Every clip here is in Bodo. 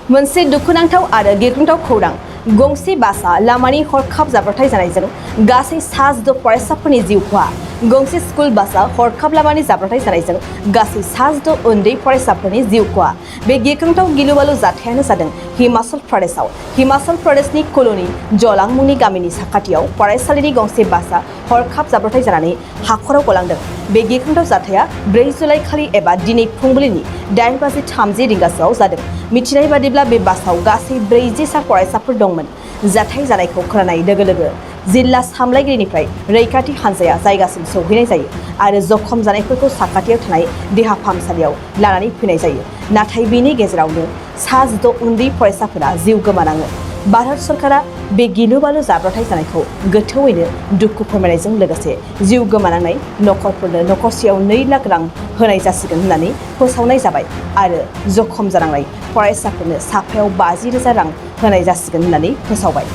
मोनसे दुखुनांथाव आरो गिख्रंथाव खौरां गंसे बासआ लामानि हरखाब जाब्रबथाय जानायजों गासै सा 6 फरायसाफोरनि जिउ खहा गंसे स्कुल बासआ हरखाब लामानि जाब्रबथाय जानायजों गासै सा 6 उन्दै फरायसाफोरनि जिउ खहा बे गिख्रंथाव गिलुबालु जाथायानो जादों हिमाचल प्रदेशनि कल'नि जलां मुंनि गामिनि साखाथियाव फरायसालिनि गंसे बासआ हरखाब जाब्रबथाय जानानै हाखराव गलांदों। बे गिख्रंथाव जाथाया 4 जुलाइ खालि एबा दिनै फुंबिलिनि 8:30 रिंगासोआव जादों। मिथिनाय बादिब्ला बे बासआव गासै 40 सा फरायसाफोर दंमोन। जाथाय जानायखौ खोनानाय लोगो लोगो जिल्ला सामलायगिरिनिफ्राय रैखाथि हान्जाया जायगासिम सौहैनाय जायो आरो जखम जानायफोरखौ साखाथियाव थानाय देहा फाहामसालियाव लानानै फैनाय जायो। नाथाय बेनि गेजेरावनो सा 6 उन्दै फरायसाफोरा जिउ गोमानाङो। भारत सरकारा बे गिलुबालु जाब्रबथाय जानायखौ गोथौवैनो दुखु फोरमायनायजों लोगोसे जिउ गोमानांनाय नखरफोरनो नखरसेयाव 2 लाख रां होनाय जासिगोन होननानै फोसावनाय जाबाय आरो जखम जानांनाय फरायसाफोरनो साफायाव 50,000 रां होनाय जासिगोन होननानै फोसावबाय।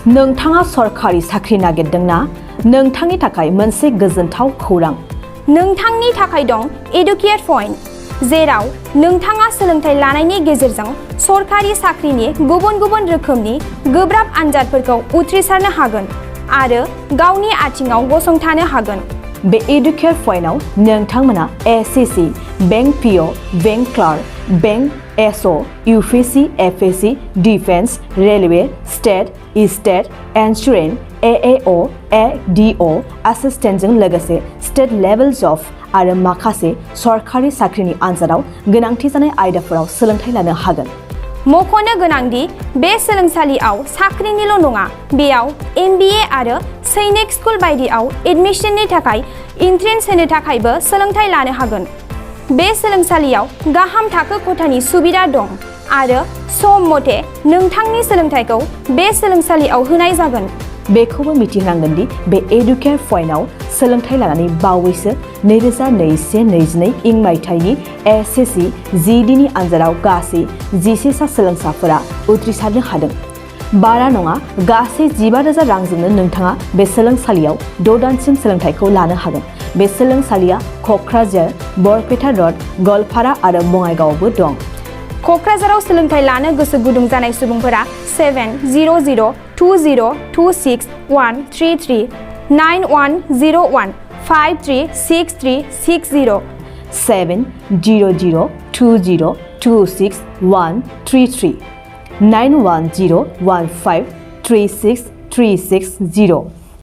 नोंथाङा सरकारि साख्रि नागिरदोंना? नोंथांनि थाखाय मोनसे गोजोनथाव खौरां। नोंथांनि थाखाय दं एडुकेट पइन्ट, जेराव नोंथाङा सोलोंथाइ लानायनि गेजेरजों सरकारि साख्रिनि गुबुन गुबुन रोखोमनि गोब्राब आनजादफोरखौ उथ्रिसारनो हागोन आरो गावनि आथिङाव गसंथानो हागोन। बे एडुकेट पइन्टआव नोंथांमोना SSC, bank PO, bank clerk, bank SO, UPSC, FSC, defence, railway, state insurance, AAO, ADO एसिस्टेन्टजों लोगोसे स्टेट लेभेल जब आरो माखासे सरकारि साख्रिनि आनजादाव गोनांथि जानाय आयदाफोराव सोलोंथाइ लानो हागोन। मख'नो गोनांदि बे सोलोंसालियाव साख्रिनिल' नङा, बेयाव एमबिए आरो सैनिक स्कुल बायदियाव एडमिशननि थाखाय एन्ट्रेन्स होनो थाखायबो सोलोंथाइ लानो हागोन। बे सोलोंसालियाव गाहाम थाखो खथानि सुबिदा दं आरो सम मथे नोंथांनि सोलोंथाइखौ बे सोलोंसालियाव होनाय जागोन। बेखौबो मिथिनांगोन दि बे एडुकेट पइन्टआव सोलोंथाइ लानानै बावैसो 2021-22 इं मायथाइनि एसएससि जिडिनि आनजादाव गासै 11 सा सोलोंसाफोरा उथ्रिसारनो हादों। बारा नङा, गासै 15,000 रांजोंनो नोंथाङा बे सोलोंसालियाव 6 दानसिम सोलोंथाइखौ लानो हागोन। बे सोलोंसालिया क'क्राझार, बरपेटा रड, गवालपारा आरो बङाइगावआवबो दं। क'क्राझाराव सोलोंथाइ लानो गोसो गुदुं जानाय सुबुंफोरा 70020263133 9101 536360 70020263133 9101536360